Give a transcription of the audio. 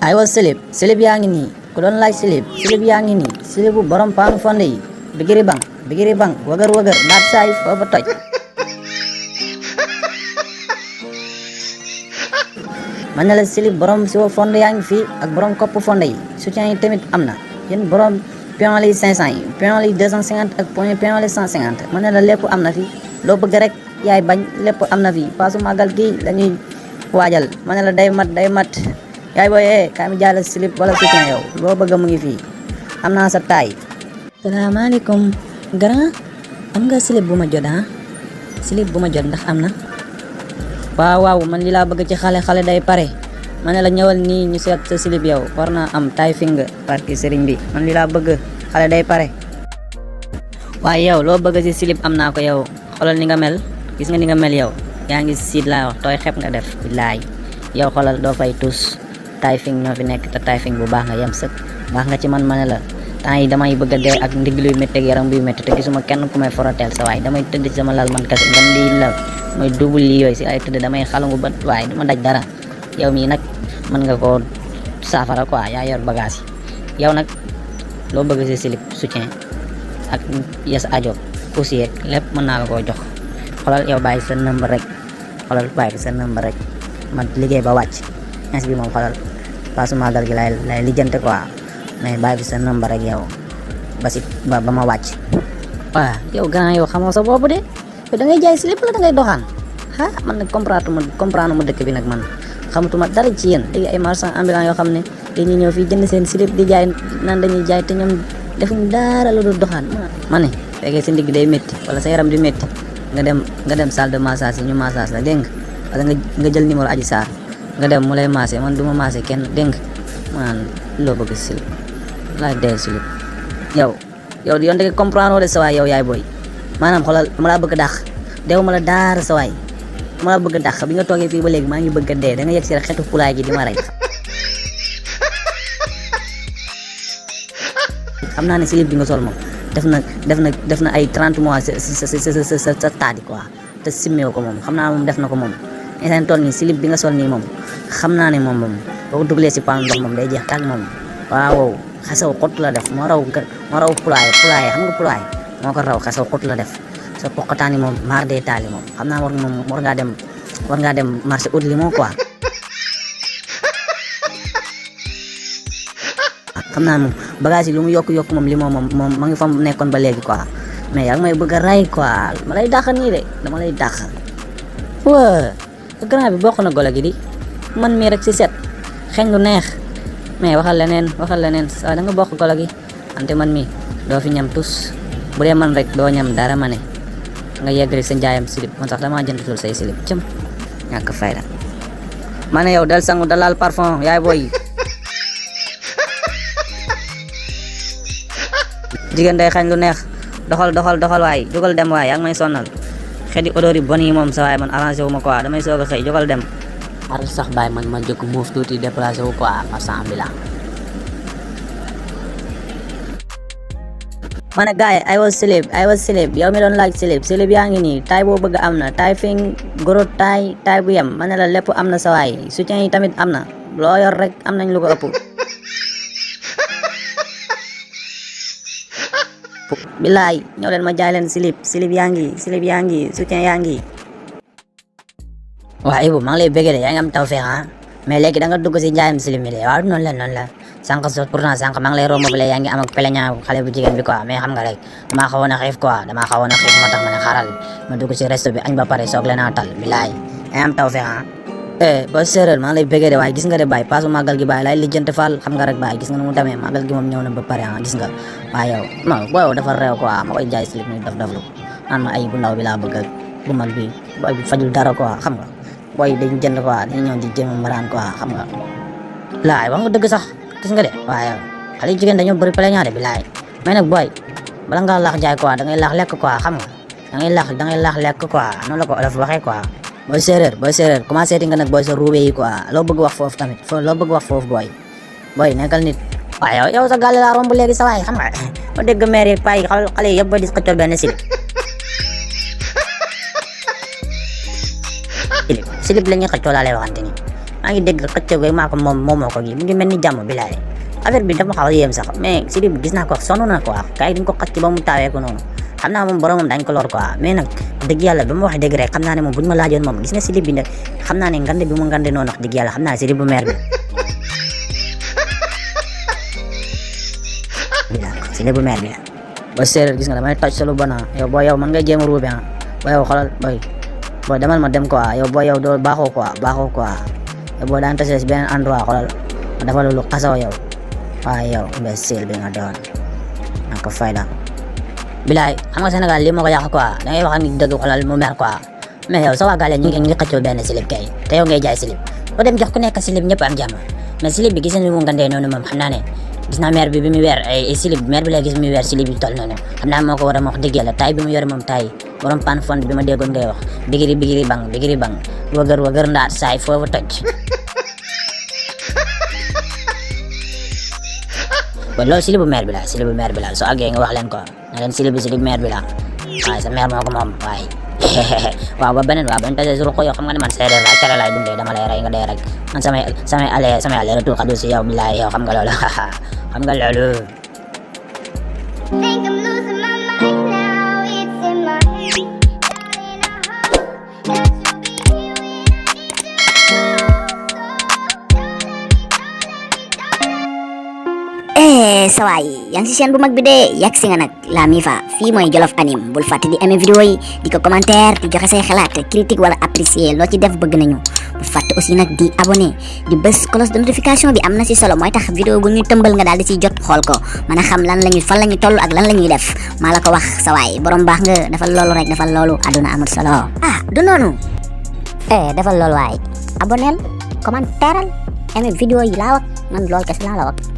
aywa silib yaa ngi nii ku doon laaj silib yaa ngi nii silibu borom paanu fonde yi bigiri bang wagar naat saay foofa toj man ne la silib borom siwo fonde yaa ngi fii ak borom kopp fonde yi soutien yi tamit am na yéen borom pion li 500 yi pion li 250 ak pion li 150 man ne la lépp am na fi loo bëgg rek yaay bañ lépp am na fi paasu màggal gi dañuy waajal man ne la day mat yaay booy kaay mi jaay la silib wala soutien yow loo bëgg mu ngi fii am naa sa taay. salaamaaleykum grand am nga silib bu ma jot silib bu ma jot ndax am na. waaw man li laa bëgg ci xale day pare ma ne la ñëwal nii ñu seet sa silib yow war naa am taay finger barki sëriñ bi man li laa bëgg xale day pare. waaye yow loo bëgg ci silib am naa ko yow xoolal ni nga mel gis nga ni nga mel yow yaa ngi siid laa wax tooy xep nga def billaay yow xoolal doo fay tus taay fing ñoo fi nekk te taay fing bu baax nga yem sëkk baax nga ci man ma ne la temps yi damay bëgg a dee ak ndigg luy métti ak yaram buy métti te gisuma kenn ku may foroteel sa waay damay tëdd ci sama lal man kese ngan lii la mooy double lii yooyu si ay tëdd damay xalangu ba waaye du ma daj dara yow mii nag mën nga koo saafara quoi yaa yor bagage yi yow nag loo bëgg si silib soutien ak yes ajo aussi lépp mën naa la koo jox xoolal yow bàyyi sa number rek man liggéey ba wàcc ins bi moom xoolal paasu màggal gi lay lijjante quoi mais bàyyi fi sa number rek yow ba ma wàcc. waaw yow grand yow xamoo sa boobu de yow da ngay jaay silib la da ngay doxaan man nag comprendre ma dëkk bi nag man xamatuma dara ci yéen léegi ay marchand ambulant yoo xam ne dañuy ñëw fii jënd seen silib di jaay naan dañuy jaay te ñoom defuñ dara lu dul doxaan ma ne fekkee sa ndigg day métti wala sa yaram di métti nga dem salle de massage yi ñu massage la dégg nga wala nga jël numéro Aji Sarr nga dem mu lay massé man du ma massé kenn dégg nga man loo bëgg silib laay dee silib yow yoon da nga comprendre de sa waay yow yaay booy maanaam xoolal ma laa bëgg a dàq deew ma la daara sa waay ma laa bëgg a dàq bi nga toogee fii ba léegi maa ngi bëgg a dee da nga yegg si rek xetu pulaay gi di ma rey xam naa ne silib bi nga sol moom def na ay 30 mois sa taadi quoi te simmeewu ko moom xam naa moom def na ko moom instant toll nii silib bi nga sol nii moom xam naa ne moom boo ko dugalee si paanu ndox moom day jeex tàgg moom waaw xasaw xott la def moo raw pulaay xam nga pulaay moo ko raw xasaw xott la def sa poqataani moom maar day taali moom xam naa war ngaa dem marché ut li moo quoi xam naa moom bagage yi lu mu yokk moom li moom ma ngi fa nekkoon ba léegi quoi mais yaa ngi may bëgg a ray quoi ma lay dàq nii de dama lay dàq waa grand bi bokk na golo gi di man mii rek si set xeeñ lu neex mais waxal leneen waaw da nga bokk golo gi ante man mii doo fi ñam tus bu dee man rek doo ñam dara ma ne nga yegg rek sa njaayam silib man sax damaa jëndatul say silib cëm ñàkk fayda ma ne yow del sangu dalal parfum yaay booy jigéen day xañ lu neex doxal waay jógal dem waay yaa ngi may sonnal xeeti odeur yi bon yi moom sa waay man arrangé wu ma quoi damay soog a xëy jógal dem ar sax bàyyi man ma jóg muuf tuuti déplacé wu quoi marchand ambulant ma ne gars yi I was silib yow mi doon laaj silib yaa ngi nii taay boo bëgg am na taay fing goro taay bu yem ma ne la lépp am na sa waay soutien yi tamit am na loo yor rek am nañ lu ko ëpp bilaay ñëw leen ma jaay leen silib yaa ngi soutien yaa ngi waaw Ibou maa ngi lay bëggee de yaa ngi am tawfeex mais léegi da nga dugg si njaayam silib mi de waaw noonu la sànq pourtant maa ngi lay romb yaa ngi am ak peleña xale bu jigéen bi quoi mais xam nga rek damaa xawoon a xiif moo tax ma ne xaaral ma dugg si resto bi añ ba pare soog leen a tal bilaay yaa ngi am tawfeex ba séeréer maa ngi lay bëggee de waaye gis nga de baay paasu màggal gi baay lay lijjante faal xam nga rek baay gis nga nu mu demee màggal gi moom ñëw na ba pare gis nga waaye yow non booy dafa réew quoi ma koy jaay silib ni daf lu naan ma ay bu ndaw bi laa bëgg ak bu mag bi booy bi fajul dara quoi xam nga booy dañ jënd quoi dañu ñëw di jéem a mbaraan quoi xam nga laay wax nga dëgg sax gis nga de waaye xale jigéen dañoo bëri peleñaa de bi laay mais nag booy bala nga laax jaay quoi da ngay laax lekk quoi xam nga da ngay laax lekk quoi noonu la ko olof waxee quoi booy séeréer commencé ti nga nag booy sa ruube yi quoi loo bëgg wax foofu tamit booy nekkal nit waaye yow sa gàlle laa romb léegi sa waay xam nga ma dégg maire yi pay xale yi yëpp ba di xëccoo benn silib la ñuy xëccoo laa lay waxante ni maa ngi dégg xëccëg maa ko moomoo ko gi mu ngi mel ni jàmm bilaay affaire bi dafa xaw a yéem sax mais Sidy gis naa ko sonn na quoi gars yi dañ ko xëcc ba mu taawee ko noonu xam naa moom boromam dañ ko lor quoi mais nag dëgg yàlla ba ma wax dëgg rek xam naa ne moom buñ ma laajoon moom gis nga Sidy bi nag xam naa ne ngande bi mu ngande noonu wax dëgg yàlla xam naa Sidy bu meer bi Sidy bu meer bi ba séeréer gis nga damay toj sa lu bon yow boo yow man ngay jéem a ruube boo yow xoolal booy demal ma dem quoi yow boo yow doo baaxoo quoi yow boo daan tase si beneen endroit xoolal ma dafa lu xasaw yow waaye yow imbécile bi nga doon na ko fayda bilaay xam nga Sénégal lii moo ko yàq quoi da ngay wax ak nit dëgg xoolal mu mer quoi mais yow sa waa gaale ñu ngi xëccoo benn slip kay te yow ngay jaay slip boo dem jox ku nekk slip ñëpp am jàmm mais slip bi gis nañu mu ngandee noonu moom xam naa ne gis naa maire bi muy weer ay slip maire bi lay gis muy weer slip bi toll noonu xam naa moo ko war a wax dëgg yàlla taay bi mu yore moom taay borom pan fond bi ma déggoon ngay wax bigiri bang wëgër ndaat saay foofu toj ba loolu slip bu maire bi la soo àggee nga wax leen ko na leen slip maire bi la waaye sa maire moo ko moom waaye waaw ba beneen tase su ruqo yow xam nga ne man séeréer la cere laay dundee dama lay rey nga dee rek man samay aller retour xadu si yow bilaay yow xam nga loolu xam nga loolu Think I'm losing my mind now, it's in my head. Darling, I hope that you'll be here when I need you. Sawaay yang si chaîne bu mag bi de yegg si nga nag la Mifa fii mooy Jolof Anime bul fàtte di aimer vidéo yi di ko commentaire di joxe say xalaat critique wala apprécier loo ci def bëgg nañu bul fàtte aussi nag di abonné di bës cloche de notification bi am na si solo mooy tax vidéo bu ñu tëmbal nga daal di siy jot xool ko mën a xam fan lañu toll ak lan la ñuy def maa la ko wax sawaay borom baax nga defal loolu rek defal loolu aduna amul solo du noonu defal loolu waay abonnel commentaire aimer vidéo yi laa wax man loolu kese laa la wax